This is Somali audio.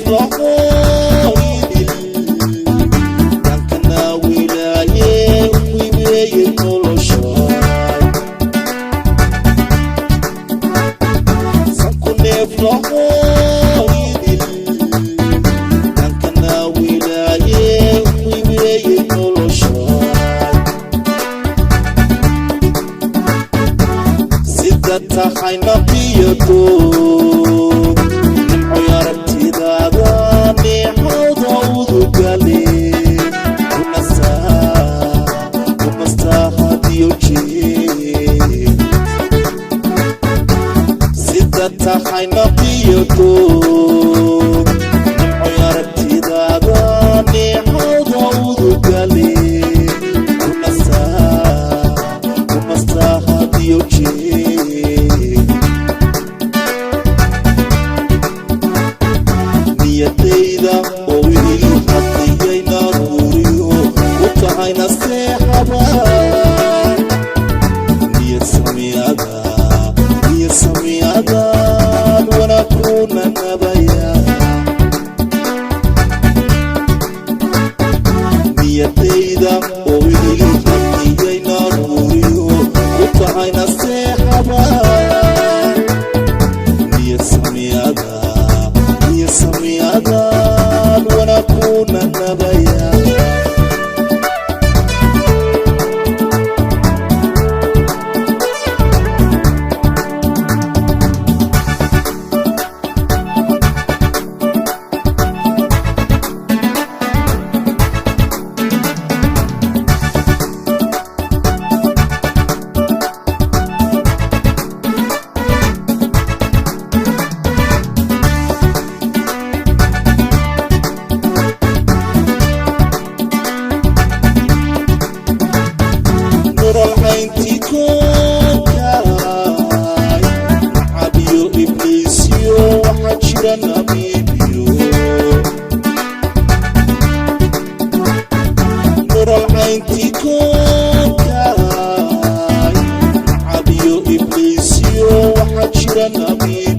Neeflahoidil dankana wilaaye qiimeeye nolosha sanku neeflahoidil dankana wilaaye qiimeeye nolosha sida tahay naqiyado nimcoy aragtidaada neexawda udugale kunastaa hadiyo jeer sida tahay naqiyado nimcoy aragtidaada neexawda udugale kunastaa hadiyo jeer niyadayda oo idil hadiyayna guriyo u tahayna seexaba niyad samiyada niyad samiyadan wanaaguna nabaya niyadayda oo idil hadiyayna guriyo u tahayna seexaba niyad samiyada niyad samiyadan wanaaguna nabaya. Nolol cayntii koonkaay nacabiyo ibliisyo waxaa jira namiibyo nolol cayntii koonkaay nacabiyo ibliisyo waxaa jira namiibyo.